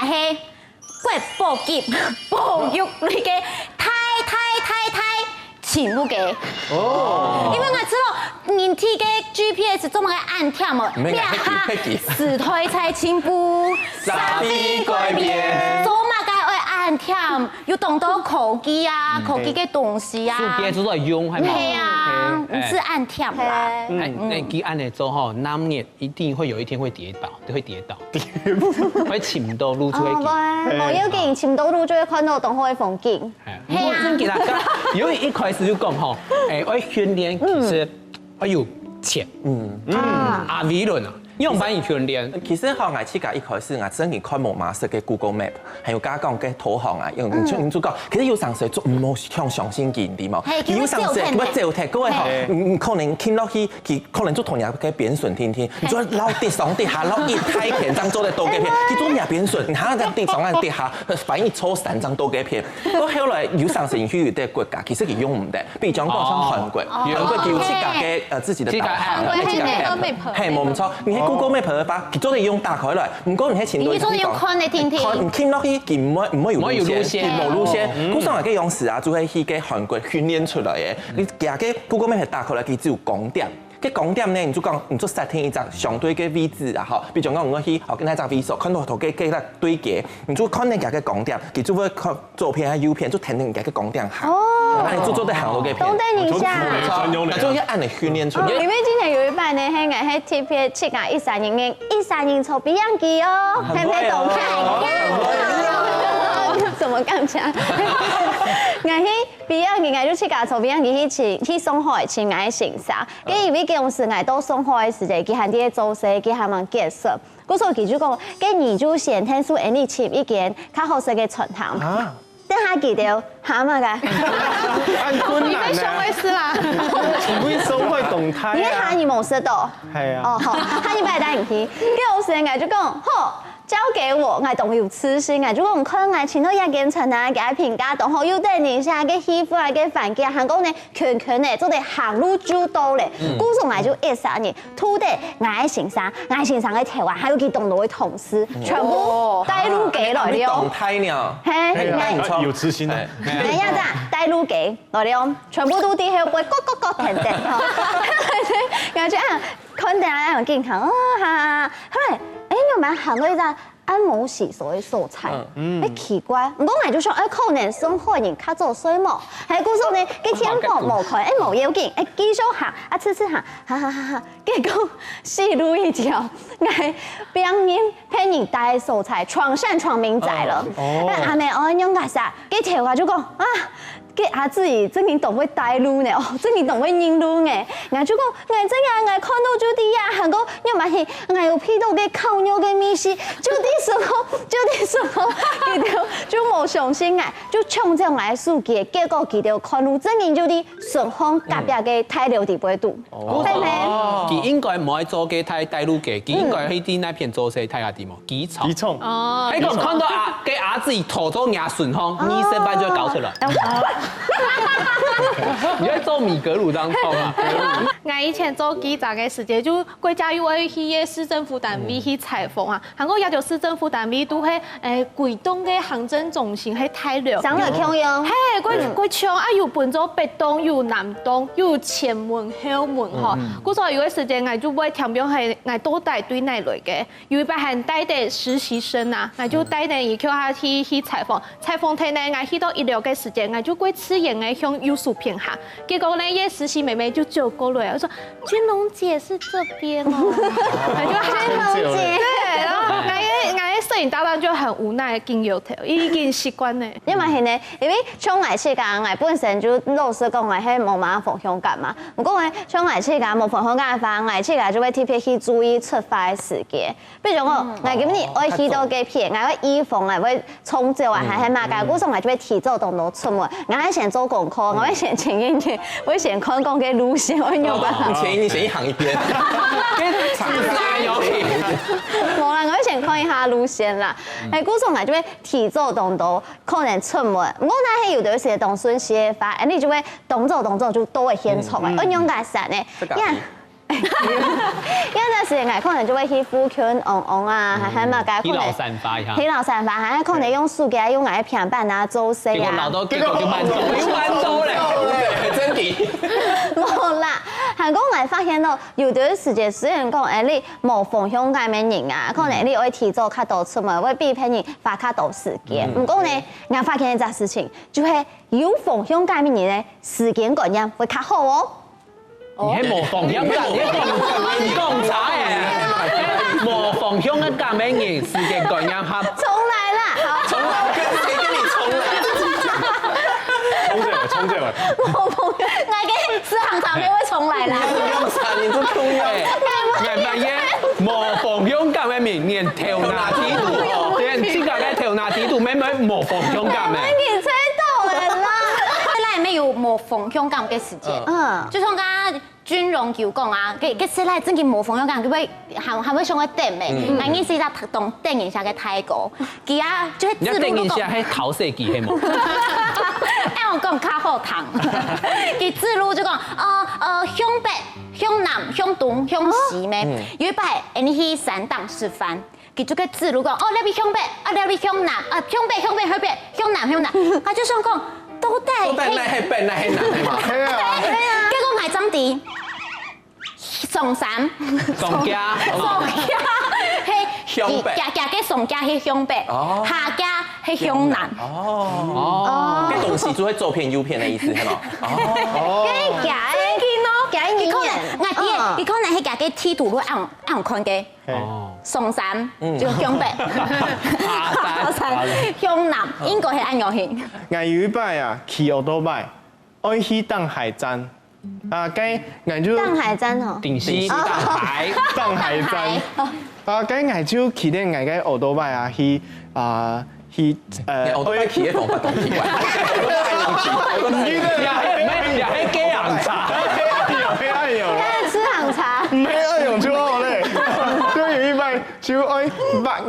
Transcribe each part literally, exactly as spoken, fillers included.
係國寶級保育類个大大大大植物个。哦。因為𠊎知道人體个G P S做麼个恁忝哦？毋係，你啊，時代在進步，社會改變，做麼个愛恁忝？有當多科技啊，科技个東西啊。手機都在用，係無？係啊，毋使恁忝啦。係。哎，那佢恁樣做吼，難免一定會有一天會跌倒，會跌倒，會尋毋到路就會跌。哦，無，無要緊，尋到路就會看到當好个風景。哎，係啊。不過真的啦，由於一開始就講吼，哎，愛訓練其實愛有錢，嗯，啊，理論啊，用翻以訓練。其實吼，𠊎自家一開始𠊎真的看無嘛識个 Google Map，還有剛剛講个導航啊，用你就你就講，其實有常時做毋好向相信佢，對無？係，有常時佢會走忒，佢會吼，你可能聽落去，佢可能就同人家邊脣聽聽，你就老跌上跌下，老一太偏，正做得到个片，佢做人家邊脣，你還要這樣跌上岸跌下，反而錯三張到个片。到後來有常時去有的國家，其實佢用毋得，比如講講像韓國，韓國佢有自家个呃自己的導航，自家个 app，係，無錯，你係 Google Map 个話，佢做得用打開來，毋過你係尋到你做得用看个聽聽，看，你聽落去，佢毋會毋會有路線，佢無路線。故所𠊎个用時啊，就係去个韓國訓練出來个。你佢个 Google Map 打開來，佢只有光點。个光點呢，你就講，你就設定一隻相對个位置啊，吼，比如講，我去，哦，跟該隻位所，看到頭个个對个，你就看該个光點，佢就會看 左片還係右片，就跈等人家个光點行。哦。哎，就做得行路个片。懂得一下。無錯，那就要恁樣訓練出來。哦，因為之前有一擺呢，係𠊎係特別去啊，一三年，一三年坐飛行機哦，還沒懂看。怎麼講起來？𠊎去飛行機，𠊎就自家坐飛行機去去上海，去𠊎个先生。該因為當時𠊎到上海个時節，佢還在做事，佢還吂結束。 故所佢就講，該你就先聽說，哎，你尋一間較好食个餐廳。啊。等下佢兜喊麼个？很困難呢。你在想我意思啦。你為什麼會懂他呀？你喊你無食到。係啊。哦，好，下禮拜帶你去。該有時間就講，好，交給我，𠊎當有自信，𠊎就講，看𠊎尋到一間餐廳，佢个評價當好，又等一下，該氣氛啊，該環境，還講呢， 圈圈呢，做得行路就到咧。故所𠊎就一儕人，拖等𠊎个先生，𠊎先生个頭啊，還有佢當多个同事，全部帶路个來了。當大呢。係，係，你看，啊，有自信啊。哎。等一下，帶路个來了，全部都在後背咯咯咯跈等吼。𠊎就啊，看等啊，很健康哦，哈哈。後來，哎，你有沒有行到一隻 恁無事所个所在，嗯。哎，奇怪。毋過𠊎就想，哎，可能上海人較早睡無，還故所呢，該電火無開，哎，無要緊，哎，繼續行，啊，直直行，行行行行，結果死路一條，𠊎病人被人帶个所在，床上床民宅了。哦。哎，阿妹，哦，仰結煞，該頭啊就講，啊， 該阿姊正經當會帶路呢，哦，正經當會認路呢。𠊎就講，𠊎正經𠊎看到就知啊，還過仰般係，𠊎有鼻到該烤肉个味緒，就在時候，就在時候，佢兜就無相信𠊎，就搶走𠊎个手機，結果佢兜看路正經就在順風隔壁个大樓底背肚。哦。係無？佢應該毋愛做該大帶路个，佢應該去在該片做事，大家知無？ 機場。機場。哦。該講看到啊，該阿姊拖到若順風，二十萬就會交出來。你愛做米格魯當中啊。𠊎以前做記者个時節，就國家又愛去个市政府單位去採訪啊，還過這兜市政府單位都係，誒，歸棟个行政中心係大樓。長得共樣。係，歸，歸像啊，有分做北棟，有南棟，有前門、後門吼。故所有个時節，𠊎就會聽講係𠊎到底對哪來个。 有一擺還帶等實習生啊，𠊎就帶等佢共下去，去採訪。採訪忒呢，𠊎去到一樓个時間，𠊎就過自然个向右手片行。結果呢，一個實習妹妹就走過來，我說：「君龍姐是這邊哦。」我就喊：「君龍姐。」對，然後𠊎个，𠊎个攝影搭檔就很無奈，緊搖頭，已經習慣了。因為現在，因為像𠊎自家，𠊎本身就老實講，𠊎係無麼方向感嘛。毋過呢，像𠊎自家無方向感个話，𠊎自家就會特別去注意出發个時間。 比如講，𠊎今日愛去到該片，𠊎愛預防，𠊎會衝走啊，還係麼个，故所𠊎就會提早當多出門。𠊎愛先做功課，𠊎愛先前一日，𠊎愛先看講該路線愛仰般行。你前一日先去行一遍，跟場地有去。無啦，𠊎愛先看一下路線啦。哎，故所𠊎就會提早當多，可能出門。毋過若係有个時節當順序个話，哎，你就會當早當早就到位現場个，愛仰般行呢？你看，該段時間，𠊎可能就會去附近晃晃啊，還還嘛，該可能去老散發一下。去老散發，還可能用手機啊，用𠊎个平板啊，做事啊。結果老到結果就慢走，又慢走咧。真的。無啦，還過𠊎發現咯，有段時間雖然講，哎，你無方向感个人啊，可能你愛提早較多出門，會比別人花較多時間。毋過呢，𠊎發現一隻事情，就係有方向感个人呢，時間觀念會較好哦。 你係無方向感，你講，你講差欸。無方向个感个人，時間觀念較……重來啦，好。重來，跟誰跟你重來？重這位，重這位。無方向，𠊎个食紅茶妹會重來啦。你用啥？你做空用？哎，𠊎發現無方向感个人，連頭那底肚，連自家个頭那底肚，慢慢無方向感欸。你猜到了啦。本來沒有無方向感个時間，嗯，就像剛剛 君榮有講啊，佢佢細賴正經無方向感，佢會還還會想要等咩？嗯。𠊎認識一隻當等人下个大哥，佢啊就係你要等一下，還考試機係無？哎，𠊎講較好聽，佢指路就講，呃呃，向北、向南、向東、向西咩？嗯。有一擺，𠊎等去山頂食飯， 佢就个指路講，哦，這位向北，啊，這位向南，啊，向北，向北，向北，向南，向南。佢就想講，到底到底哪係北，哪係南係嘛？係啊。結果𠊎正知，上山，上家，上家係向北。佢佢个上家係向北，哦。下家係向南。哦。哦。該東西就係左片右片个意思，係嘛？哦。真个假个？真个哦。佢可能，𠊎知，嗯。佢可能係佢个地圖會恁恁看个。 哦。上山，嗯。就向北，下山。下山，向南，應該係恁樣形。𠊎有一擺啊，騎奧多拜，愛去頂海站。啊，該𠊎就頂海站吼。頂溪，頂海。頂海站。頂海。啊，該𠊎就騎等𠊎个奧多拜啊，去啊，去，呃，你奧多拜騎个方法當奇怪。你這也係，也係騎紅茶。哎喲，哎喲。該係食紅茶。毋係恁樣就好咧。就有一擺 就愛逐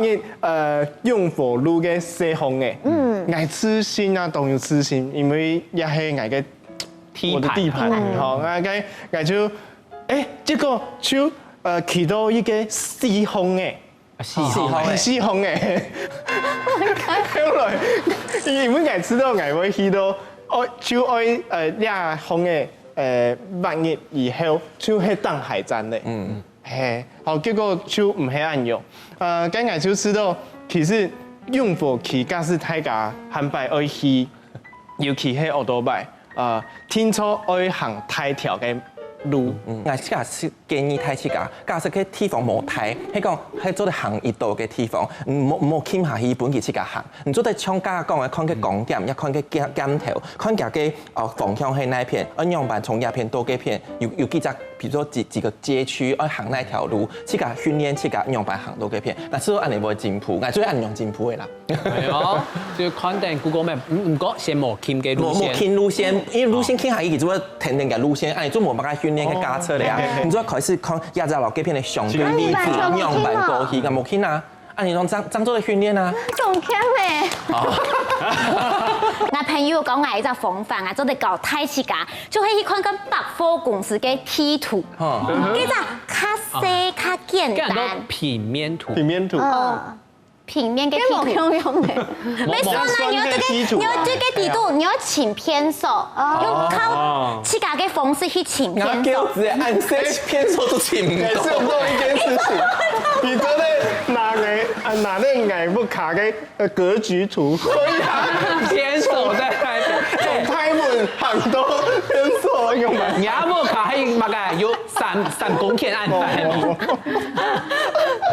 日，呃，永和路个細巷仔。嗯。𠊎自信啊，當有自信，因為也係𠊎个地盤。我的地盤，嗯。吼，𠊎該，𠊎就，欸，結果就，呃，騎到一個死巷仔。啊，死巷仔。死巷仔。後來，因為𠊎知道𠊎會去到，哦，就愛，呃，這巷仔，呃，逐日以後，就係頂海站咧。嗯。 嘿，好，結果就毋係恁樣。呃，該𠊎就知道，其實永和區假使大家還擺愛去，尤其係奧多拜，呃，定著愛行大條个路。嗯，𠊎自家是建議大自家，假使該地方無大，係講係做得行一到个地方，嗯，莫莫停下去分佢自家行。你做得像剛剛講个，看个光點，也看个鏡鏡頭，看佢个，呃，方向係哪片，愛仰般從這片到該片，有有幾隻 比如說幾幾個街區，愛行哪條路，自家訓練自家仰般行到該片。𠊎試著恁樣會進步，𠊎就恁樣進步个啦。哎喲，就看等Google Map，毋毋過先無定个路線。無無定路線，因為路線定下去，就會跈等个路線，哎，就無辦法訓練个駕車了呀。哦。你就要開始看這隻路該片个相對位置，仰般過去，𠊎無定啊。 啊，你講正正做得訓練啊？當強欸！哦。𠊎朋友講𠊎一隻方法，𠊎做得教大自家，就係去看看百貨公司个地圖。哦。該隻較細、較簡單。該很多平面圖。平面圖。哦，平面个地圖。該無共樣欸。無無。沒錯啦，你有這個，你有這個地圖，你要請便所，哦。用靠自家个方式去請便所。拿鉤仔恁細，便所都請毋到。也是很多一件事情。你真的拿來，啊，拿那個𠊎屋下个 呃，格局圖。對啊，牽手在那邊。從開門行到牽手，有嗎？你阿婆卡還大概有三三公頃恁大。哦。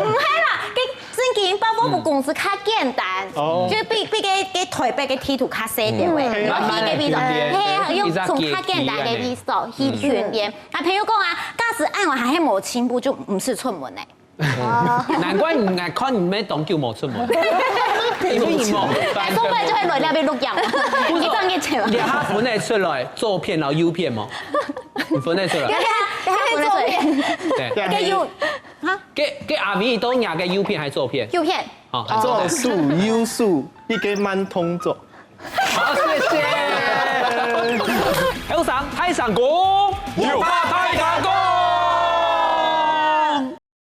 毋係啦，佢正經百貨公司較簡單，哦。就比比个个台北个地圖較細點位，嗯。然後去个位置，嘿，用從較簡單个位置去訓練。啊，朋友講啊，假使恁樣還係無進步，就毋使出門呢。 難怪你，𠊎看你乜當久無出門。因為你無，哎，上班就會來這邊錄音，不是，一張一千嘛。這下分得出來左片然後右片無？你分得出來？有啊，有啊，分得出來。對。該右，哈？該該阿偉都拿个右片還左片？右片。好，還左片。左手右手，一個慢動作。 好，謝謝。後生，大聲公。有話